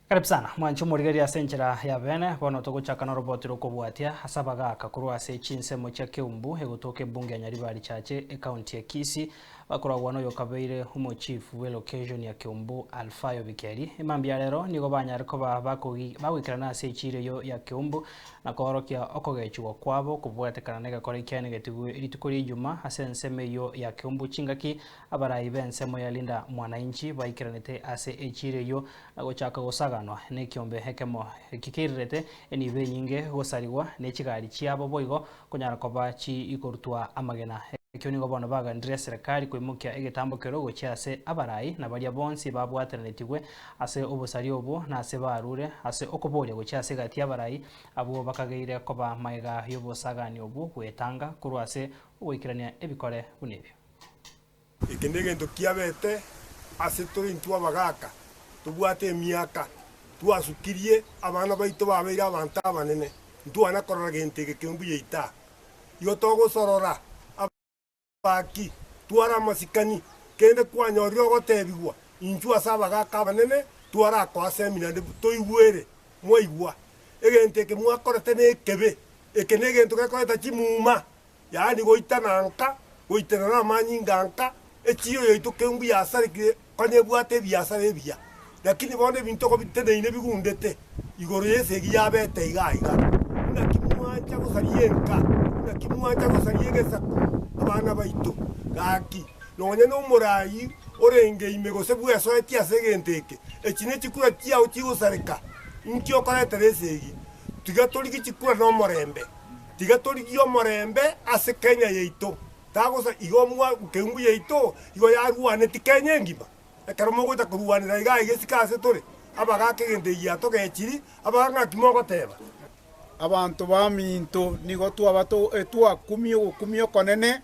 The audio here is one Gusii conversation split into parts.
Karibu sana mwanche omorigereria ase enchera ya bene, bono togochaka noroboti rokobwatia ase abagaaka korwa ase chinsemo chia Keumbu egotoka ebunge ya Nyaribari Chache ecounty ya Kisii bakoragwa noyokabeire omochief bwe location ya Keumbu Alfayo Bikeri. Emambia ya rero nigo banyare koba bagoikerana ase echiro eyio ya Keumbu na koorokia okogechigwa kwabo kobwatekana negekora ekiane getigwe rituko ria Ijumaa ase ensemo eyio ya Keumbu chingaki abarai b'ensemo ya Linda Mwananchi baikeranete ase echiro eyio na gochaka gosaganwa nekiombe ekemo ekio keirerete enibo enyinge gosarigwa ne chigari chiabo boigo konyara koba chikorutwa amagena. Ekio nigo bono baganire eserekari koimokia egetambo keria gochia ase abarai na baria bonsi babwatananetigwe ase obosaria obwo na ase barure ase okoboria gochia ase egati y'abarai abwo bakageire koba magega y'obosagani obwo gwetanga korwa ase ogoikerania ebikore buna ebio. Eke negento kiabete ase tore intwe abagaaka, tobwate emiaka, twasukirie abana baito babeire abanto abanene, ntwana korora gento eke keumbu yaito aa. Igo togosorora abaaki, tware amasikani, kende kwanyorire ogotebigwa, inchuo ase abagaaka abanene, twarakoa semi naende toigwere, mwaigwa. Egento eke mwakorete nekebe, eke negento gekoreta chimuma. Yaani goitana nka, goitana namanyinga nka, echiiro yaito keumbu yasarekire konya ebwate ebiasara ebiya. Lakini bono ebinto igo biteneine bigundete igoro y'esegi yabete iga iga. Naki mwancha gosaria enka, naki mwancha gosaria egesaku, abana baito. Gaki, nonya nomoraai orenge ime gose bwesoetie ase egento eke, echi nechikura chiao chigosareka, inki okoretera esegi? Tiga torigie chikura nomorembe. Tiga torigie omorembe ase Kenya yaito, tagosa igo mwa keumbu yaito igo yarwaneti Kenya engima. Ekero mogocha korwanera iga iga isiko ase tore, abagaka egento eki giatogechiri, abagaka ng'aki mogoteba? Abanto baminto nigo twaba twakumia ogokumia okonene,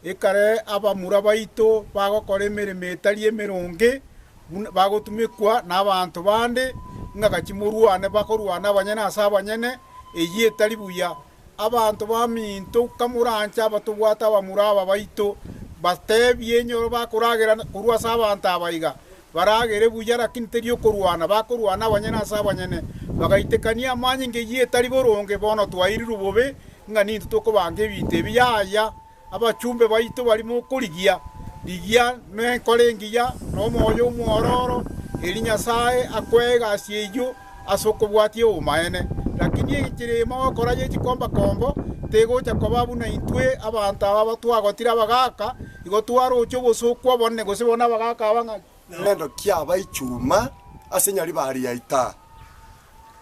ekare abamura baito bagokora emeremo etari emeronge, buna bagotumekwa nabaanto bande, ng'a gachie morwane bakorwana abanyene ase abanyene, eyio etari buya. Abanto baminto, kamoranche abatobwate abamura aba baito, batebie enyoro bakoragera korwa ase abanto aba iga, baragere buya, lakini teri okorwana, bakorwana abanyene ase abanyene, bagaitekania amanyinga eyio etari boronge, bono twairirwe bobe, ng'a nintwe tokobanga ebinto ebi. Yaya, Abachumbe baito baria mokorigia, rigia nenkora engiya, na omoyo omwororo, erio Nyasae akoe egasi eyio ase okobwatia obomaene. Lakini enchera eye mogokora ye chikombakombo tegocha koba buna intwe abanto aba twagotire abagaaka, igo twaroche obosooku obonene gose bono abagaaka aba ng'a. Egento kiaba echuma ase nyaribari yaito aa,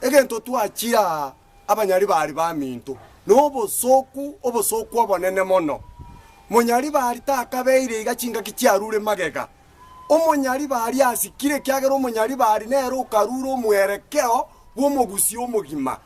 egento twachire aa Abanyaribari baminto, nobosooku, obosooku obonene mono. Monyaribari takabeire iga chingaki chiarure magega. Omonyaribari asikire ekiagera omonyaribari nere okarure omwerekeo bw'omogusii omogima.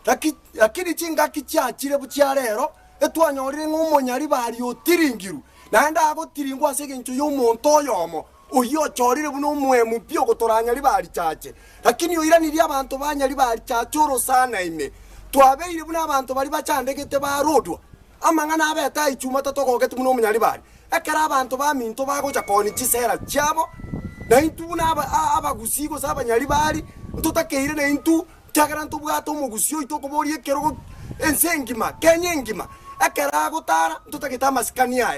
Laki lakini chingaki chiachire chia rero, etwanyorire ng'a omonyaribari otiringirwe, naende agotiringwa ase engencho y'omonto oyomo. Oyio ochorire buna omoemu pi ogotoranya ribarichache, lakini oiranirie abanto ba nyaribarichache orosana ime. Twabeire buna abanto baria bachandegete barodwa. Amang'ana abete aichuma tatogogeti buna omonyaribari. Ekero abanto baminto bagocha koonia chisera chiabo, naintwe buna abagusii gose abanyaribari, ntotakeire naintwe, ekiagera ntobwate omogusii oito okoboria ekerogo ense engima, Kenya engima. Ekero agotara, ntotagete amasikani aye.